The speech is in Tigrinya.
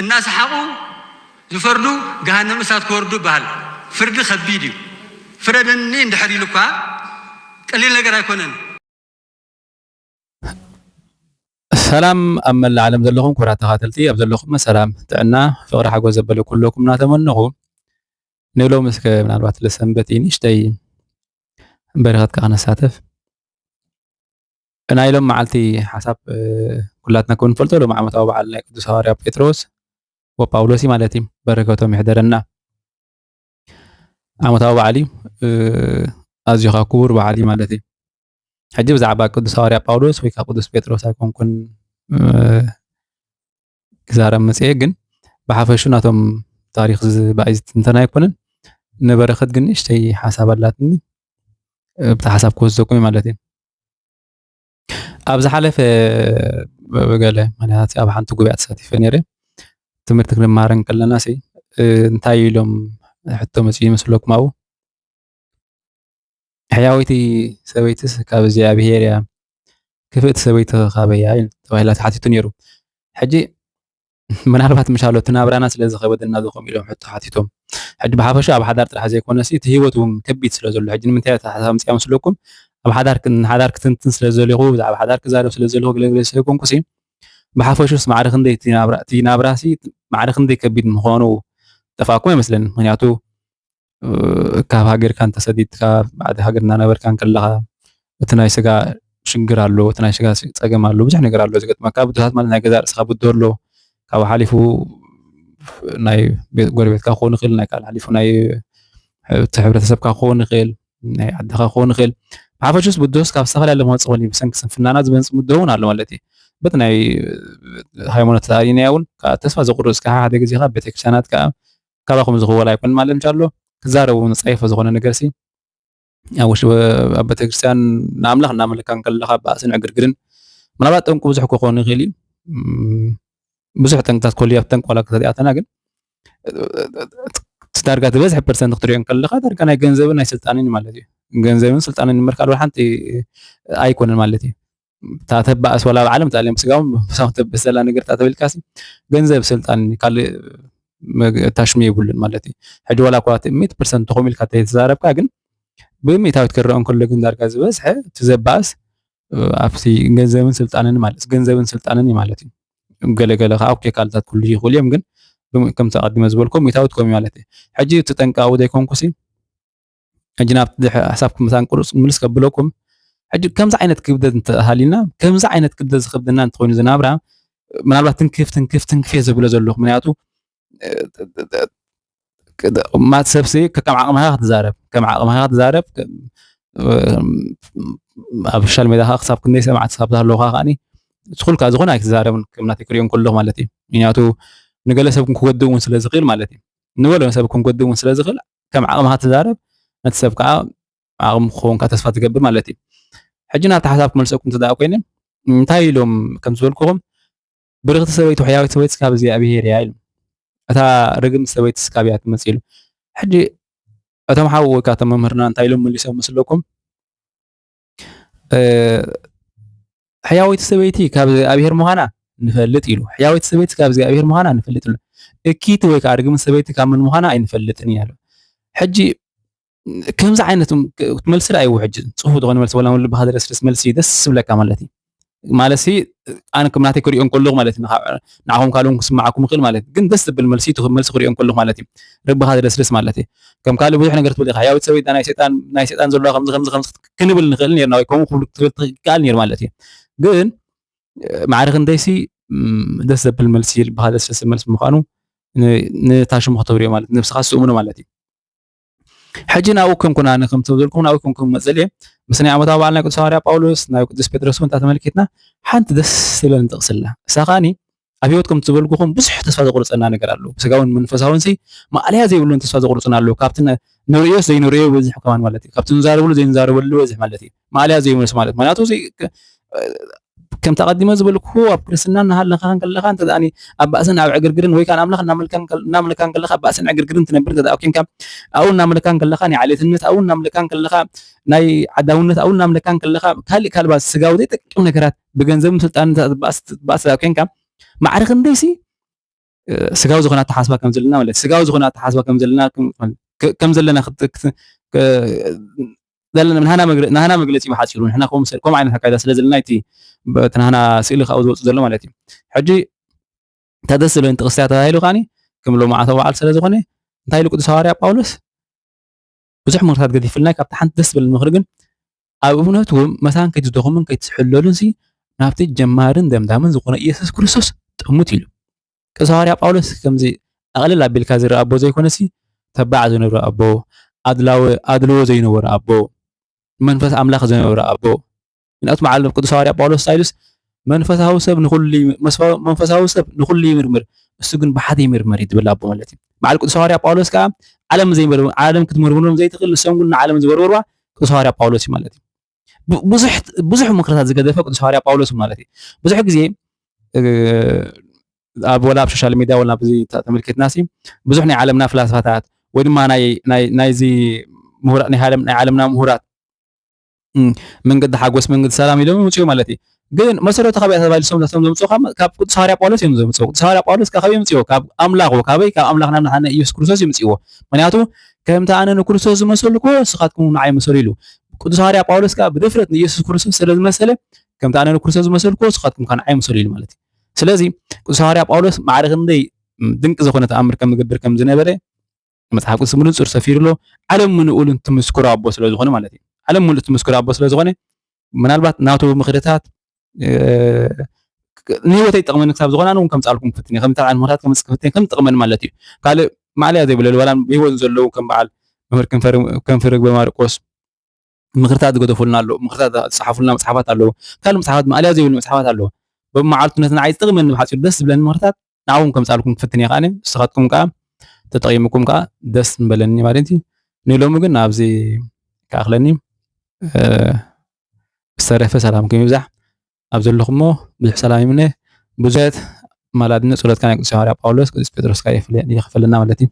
እናሰሓቑ ዝፈርዱ ገሃነም እሳት ክወርዱ ይበሃል። ፍርዲ ከቢድ እዩ። ፍረደኒ እንድሕር ኢሉ እኳ ቀሊል ነገር ኣይኮነን። ሰላም ኣብ መላእ ዓለም ዘለኹም ክቡራት ተኻተልቲ፣ ኣብ ዘለኹም ሰላም፣ ጥዕና፣ ፍቕሪ፣ ሓጎስ ዘበለ ኩለኩም እናተመነኹ፣ ንሎም እስከ ምናልባት ለሰንበት እዩ ንእሽተይ በረኸት ከዓ ክነሳተፍ። ናይ ሎም መዓልቲ ሓሳብ፣ እ፣ ኩላትና ከም ንፈልጦ ሎም ዓመታዊ በዓል ናይ ቅዱስ ሃዋርያ ጴጥሮስ ወጳውሎስ እዩ ማለት እዩ። በረከቶም ይሕደረና። ዓመታዊ በዓል እዩ። እ፣ ኣዝዩ ከዓ ክቡር በዓል እዩ ማለት እዩ። ሕጂ ብዛዕባ ቅዱስ ሃዋርያ ጳውሎስ ወይ ከዓ ቅዱስ ጴጥሮስ ኣይኮንኩን፣ እ፣ ክዛረብ መፅኤ፣ ግን ብሓፈሹ ናቶም ታሪክ ዝ-፣ ብኣይ ዝትንተን ኣይኮነን። ንበረከት ግን ንእሽተይ ሓሳብ ኣላትኒ። እ፣ ብታ ሓሳብ ክወስደኩም እዩ ማለት እዩ። ኣብ ዝሓለፈ ገለ ምኽንያት ኣብ ሓንቲ ጉባኤ ተሳቲፈ ነይረ። ትምህርቲ ክንመሃር እንከለና ሲ፣ እ፣ እንታይ ኢሎም ሕቶ መፅኡ ይመስለኩም ኣብኡ? "ሕያወይቲ ሰበይትስ ካብ እግዚኣብሄር እያ፣ ክፍእቲ ሰበይቲ ኸ ካበይ እያ?" ኢሉ ተባሂላ ተሓቲቱ ነይሩ። ሕጂ ምናልባት ምሻሎ እቲ ናብራና ስለ ዝኸበደና ዶ ከምኡ ኢሎም ሕቶ ሓቲቶም። ሕጂ ብሓፈሻ ኣብ ሓዳር ጥራሕ ዘይኮነሲ እቲ ህይወት እውን ከቢድ ስለ ዘሎ፣ ሕጂ ንምንታይ እታ ሓሳብ ኣምፅኣ መስለኩም? ኣብ ሓዳር ክ-፣ ንሓዳር ክትንትን ስለ ዘለኹ፣ ብዛዕባ ሓዳር ክዛረብ ስለ ዘለኹ ገለ ገለ ስለ ኮንኩሲ፣ ብሓፈሹስ ማዕረ ክንደይ እቲ ናብራ፣ እቲ ናብራሲ ማዕረ ክንደይ ከቢድ ምዃኑ ጠፍኣኩም ኣይመስለንን። ምኽንያቱ እ፣ ካብ ሃገርካ እንተሰዲድካ፣ ባዕዲ ሃገር እናነበርካ እንከለኻ፣ እቲ ናይ ስጋ ሽግር ኣሎ፣ እቲ ናይ ስጋ ስ-፣ ጸገም ኣሎ፣ ብዙሕ ነገር ኣሎ ዝገጥመካ። ብድሆታት ማለት ናይ ገዛእ ርእስኻ ብድሆ ኣሎ። ካብኡ ሓሊፉ ናይ ቤት፣ ጎረቤትካ ክኸውን ይኽእል፣ ናይ ካልእ ሓሊፉ ናይ፣ እ፣ እቲ ሕብረተሰብካ ክኸውን ይኽእል፣ ናይ ዓድኻ ክኸውን ይኽእል። ብሓፈሽስ ብድሆስ ካብ ዝተፈላለየ መዋጽእ ክኸውን እዩ። ብሰንኪ ስንፍናና ዝመጽእ ብድሆ እውን ኣሎ ማለት እዩ። በቲ ናይ ሃይማኖት ተኣሊና እውን፣ ከኣ ተስፋ ዘቑርጽ ከኣ ሓደ ግዜ ከኣ ቤተክርስትያናት ከኣ ካባኹም ዝኽወል ኣይኮን ማለት እንሻሎ። ክዛረቡ ዝጸየፈ ዝኾነ ነገርሲ ኣብ ውሽጢ፣ ኣብ ቤተክርስትያን ንኣምላኽ እናመለካ እንከለኻ ባእስን ዕግርግርን ምናልባት ጠንቁ ብዙሕ ክኾን ይኽእል እዩ። እም፣ ብዙሕ ጠንቅታት ኮልያ ኣብ ጠንቋላ ከተኣተና ግን እቲ ዳርጋ ዝበዝሐ ፐርሰንት ክትሪኦ እንከለኻ ዳርጋ ናይ ገንዘብን ናይ ስልጣንን እዩ ማለት እዩ። ገንዘብን ስልጣንን ምርካል ወላ ሓንቲ ኣይኮነን ማለት እዩ። እታ ተባእስ ወላ ኣብ ዓለም እታ ብስጋውን ብመንፈሳውን ተብእስ ዘላ ነገር እታ ተበልካሲ ገንዘብ ስልጣን ካልእ መግ-፣ ታሽሚ የብሉን ማለት እዩ። ሕጂ ዋላ እኳ እቲ ሚእቲ ፐርሰንት ተኾም ኢልካ ተዘራረብካ ግን ብሚእታዊት ክረኦ እንከሎ ግን ዳርጋ ዝበዝሐ እቲ ዘባእስ፣ እ፣ ኣብቲ ገንዘብን ስልጣንን ማለት፣ ገንዘብን ስልጣንን እዩ ማለት እዩ። ገለ ገለ ከኣ ኦኬ ካልታት ኩሉ ይኽእሉ እዮም ግን ብም-፣ ከምቲ ኣቐዲመ ዝበልኩ ሚእታዊት ኮም እዩ ማለት እዩ። ሕጂ እቲ ጠንቂ ኣብኡ ዘይኮንኩሲ ሕጂ ናብቲ ድሕ-፣ ሓሳብኩም ምሳን ቁርጽ ምልስ ከብለኩም። ሕጂ ከምዚ ዓይነት ክብደት እንተሃሊና፣ ከምዚ ዓይነት ክብደት ዝኸብደና እንተኾይኑ ዝናብራ፣ ምናልባት ትንክፍ፣ ትንክፍ፣ ትንክፍ እየ ዝብሎ ዘለኹ። ምክንያቱ፣ እ፣ እ፣ እ፣ እ፣ ማት ሰብሲ ከከም ዓቕምኻ ክትዛረብ፣ ከም ዓቕምኻ ክትዛረብ፣ ከ-፣ እ፣ ኣብ ሶሻል ሜድያ ኸኣ ክሳብ ክንደይ ሰማዕቲ ክሳብ ዝሃለውኻ ከኣኒ፣ ስኹልካ ዝኾነ ኣይትዛረብን፣ ከም ናተይ ክሪኦ እንከለኹ ማለት እዩ። ምክንያቱ፣ ንገለ ሰብ ክጎድእ እውን ስለ ዝኽእል ማለት እዩ። ንገለ ሰብ ክጎድእ እውን ስለ ዝኽእል፣ ከም ዓቕምኻ ትዛረብ፣ ነቲ ሰብ ከኣ ዓቕሚ ክኸውን ከኣ ተስፋ ትገብር ማለት እዩ። ሕጂ ናብቲ ሓሳብ ክመልሰኩም እንተ ደኣ ኮይነ፣ እንታይ ኢሎም ከም ዝበልኩኹም፣ "ብርኽቲ ሰበይቲ፣ ሕያዊት ሰበይትስ ካብ እግዚኣብሄር እያ" ኢሉ። "እታ ርግምቲ ሰበይትስ ካበይ እያ ትመጽእ?" ኢሉ። ሕጂ እቶም ሓው ወይ ከኣ እቶም መምህርና እንታይ ኢሎም መሊሶም መስለኩም? እ፣ "ሕያወይቲ ሰበይቲ ካብ እግዚኣብሄር ምዃና ንፈልጥ" ኢሉ። "ሕያወይቲ ሰበይቲ ካብ እግዚኣብሄር ምዃና ንፈልጥ" ኢሉ። "እኪይቲ ወይ ከኣ ርግምቲ ሰበይቲ ካብ መን ምዃና ኣይንፈልጥን" እዩ ያለው። ሕጂ ከምዚ ዓይነት ም-፣ ክ-፣ መልሲ ደኣ ይውሕጅ። ጽፉፍ ዝኾነ መልሲ፣ ወላ ልብኻ ዘደስድስ መልሲ ደስ ዝብለካ ማለት እዩ። ማለትሲ፣ ኣነ ከም ናተይ ክሪኦ እንከለኹ ማለት እዩ፣ ንኻ-፣ ንዓኹም ካልኦን ክስምዓኩም ይኽእል ማለት እዩ። ግን ደስ ዝብል መልሲ፣ እቲ መልሲ ክሪኦ እንከለኹ ማለት እዩ። ልብኻ ዘደስድስ ማለት እዩ። ከም ካልእ ብዙሕ ነገር ትብል ኢኻ። ሕያዊት ሰበይቲ ናይ ሰይጣን፣ ናይ ሰይጣን ዘለዋ ከምዚ፣ ከምዚ፣ ከምዚ ክንብል ንኽእል ኔርና፣ ወይ ከምኡ ክብል፣ ክትብል ትኽእል ኔር ማለት እዩ። ግን፣ ማዕረ ክንደይሲ፣ ም፣ ደስ ዘብል መልሲ፣ ልብኻ ዘደስድስ መልሲ ምዃኑ ን-፣ ነታ ሽሙ ክተብርዮ ማለት፣ ነብስኻ ትስእምኖ ማለት እዩ። ሕጂ ናብኡ ከም ኩና፣ ኣነ ከምቲ ዝበልኩኹም ናብኡ ከም ክመጽእ እየ። ምስ ናይ ዓመታዊ በዓል ናይ ቅዱስ ሃዋርያ ጳውሎስ፣ ናይ ቅዱስ ጴጥሮስ እውን እንተ ተመልኪትና፣ ሓንቲ ደስ ትብለኒ ጥቕሲ ኣላ። እሳ ከኣኒ፣ ኣብ ህይወት ከምቲ ዝበልኩኹም ብዙሕ ተስፋ ዘቑርጸና ነገር ኣሎ። ብስጋውን መንፈሳውንሲ ማእለያ ዘይብሉን ተስፋ ዘቑርጽና ኣሎ። ካብቲ ነ-፣ ንርእዮስ ዘይንርእዮ ይበዝሕ ከማን ማለት እዩ። ካብቲ ንዛረበሉ ዘይንዛረበሉ ይበዝሕ ማለት እዩ። ማእለያ ዘይብሉስ ማለት፣ ምኽንያቱ እዚ ከ-፣ ከምቲ ኣቐዲመ ዝበልኩ፣ ኣብ ክርስትና እናሃለኻ እንከለኻ፣ እንተ ደኣ ኣብ ባእስን ኣብ ዕግርግርን፣ ወይ ከኣ ንኣምላኽ እናመልካ እንከል-፣ እናመለካ እንከለኻ፣ ኣብ ባእስን ዕግርግርን ትነብር እንተ ደኣ ኬንካ፣ ኣብኡ እናመለካ እንከለኻ፣ ናይ ዓሌትነት ኣብኡ እናመለካ እንከለኻ፣ ናይ ዓዳውነት ኣብኡ እናመለካ እንከለኻ፣ ካልእ ካልባት ስጋዊ ዘይጠቅም ነገራት ብገንዘብን ስልጣንን ትባእስ፣ ትባእስ እንተ ደኣ ኬንካ፣ ማዕረ ክንደይሲ ስጋዊ ዝኾነ ኣተሓስባ ከም ዘለና ማለት ስጋዊ ዝኾነ ኣተሓስባ ከም ዘለና ከም ዘለና ናህና መግለፂ ብሓፂሩ ንሕና ከምኡ ዓይነት ኣካይዳ ስለ ዘለና እቲ ናህና ስእሊ ካብኡ ዝወፅእ ዘሎ ማለት እዩ። ሕጂ እታ ደስ ዝብለኒ ጥቕሲ እያ ተባሂሉ ከዓኒ ከም ሎማዓንታዊ በዓል ስለ ዝኾነ እንታይ ኢሉ ቅዱስ ሃዋርያ ጳውሎስ ብዙሕ ምኽርታት ገዲፍልና ካብቲ ሓንቲ ደስ ዝብል ምኽሪ ግን ኣብ እምነቱ እውን መታን ከይትደኹምን ከይትሕለሉን ሲ ናብቲ ጀማርን ደምዳምን ዝኾነ ኢየሱስ ክርስቶስ ጥሙት ኢሉ። ቅዱስ ሃዋርያ ጳውሎስ ከምዚ ኣቕልል ኣቢልካ ዝረኣ ኣቦ ዘይኮነ ሲ ተባዕ ዝነበረ ኣቦ ኣድላዊ ኣድልዎ ዘይነበረ ኣቦ መንፈስ ኣምላኽ ዝነበረ ኣቦ ምክንያቱ በዓል ቅዱስ ሃዋርያ ጳውሎስ እንታይ ኢሉስ መንፈሳዊ ሰብ ንኩሉ መንፈሳዊ ሰብ ንኩሉ ይምርምር እሱ ግን ብሓደ ይምርምር እዩ ዝብል ኣቦ ማለት እዩ። በዓል ቅዱስ ሃዋርያ ጳውሎስ ከዓ ዓለም ዘይመርምር ዓለም ክትምርምሮም ዘይትኽእል ንሶም ግን ንዓለም ዝበርበርዋ ቅዱስ ሃዋርያ ጳውሎስ እዩ ማለት እዩ። ብዙሕ ብዙሕ ምክርታት ዝገደፈ ቅዱስ ሃዋርያ ጳውሎስ ማለት እዩ። ብዙሕ ግዜ ኣብ ወላ ኣብ ሶሻል ሚድያ ወላ ብዙ ተመልኪትና ሲ ብዙሕ ናይ ዓለምና ፍላስፋታት ወይ ድማ ናይ ናይ ናይዚ ምሁራ ናይ ዓለም ናይ ዓለምና ምሁራት መንገዲ ሓጎስ መንገዲ ሰላም ኢሎም ይምፅኡ ማለት እዩ። ግን መሰረቱ ካበይ ተባሂሉ ሰም ዘቶም ዘምፅኡ ካብ ቅዱስ ሃዋርያ ጳውሎስ እዮም ዘምፅኡ። ቅዱስ ሃዋርያ ጳውሎስ ካብ የምፅዎ ካብ ኣምላኽ ካበይ ካብ ኣምላኽ ናብ ንሓነ ኢየሱስ ክርስቶስ ይምፅዎ። ምክንያቱ ከምቲ ኣነ ንክርስቶስ ዝመሰልኩ ንስኻትኩም ንዓይ መሰሉ ኢሉ። ቅዱስ ሃዋርያ ጳውሎስ ከዓ ብድፍረት ንኢየሱስ ክርስቶስ ስለ ዝመሰለ ከምቲ ኣነ ንክርስቶስ ዝመሰልኩ ንስኻትኩም ከዓ ንዓይ መሰሉ ኢሉ ማለት እዩ። ስለዚ ቅዱስ ሃዋርያ ጳውሎስ ማዕረ ክንደይ ድንቂ ዝኾነ ተኣምር ከም ዝገብር ከም ዝነበረ መጽሓፍ ቅዱስ ብንጹር ሰፊሩ ኣሎ። ዓለም ምንኡልን ትምስክሮ ኣቦ ስለ ዝኾነ ማለት እዩ። ዓለም ምሉእ ትምስክሮ ኣቦ ስለ ዝኾነ ምናልባት ናቱ ምኽርታት ንህይወተይ ጠቕመኒ ክሳብ ዝኾነ ኣነ እውን ከምፅኣልኩም ክፍትን ከም ተዓን ምኽርታት ከምፅ ክፍትን ከም ጠቕመኒ ማለት እዩ። ካልእ ማዕለያ ዘይብለሉ ዋላ ብህይወት ዘለዉ ከም በዓል መምህር ከንፈር ግበ ማርቆስ ምኽርታት ዝገደፉልና ኣለዉ። ምኽርታት ዝፀሓፉልና መፅሓፋት ኣለዉ። ካልእ መፅሓፋት ማዕለያ ዘይብሉ መፅሓፋት ኣለዉ። በብመዓልቱ ነቲ ንዓይ ዝጠቕመኒ ብሓፂሩ ደስ ዝብለኒ ምኽርታት ንዓኹም ከምፅኣልኩም ክፍትን እየ ከዓኒ ንስኻትኩም ከዓ ተጠቒምኩም ከዓ ደስ ምበለኒ ማለት እዩ። ንሎሚ ግን ኣብዚ ክኣኽለኒ ዝተረፈ ሰላምኩም ይብዛሕ። ኣብ ዘለኹሞ ብዙሕ ሰላም ይምነ። ብዙት ማላድነት ጸሎትካ ናይ ቅዱስ ሃዋርያ ጳውሎስ ቅዱስ ጴጥሮስ ከዓ ይኽፈለና ማለት እዩ።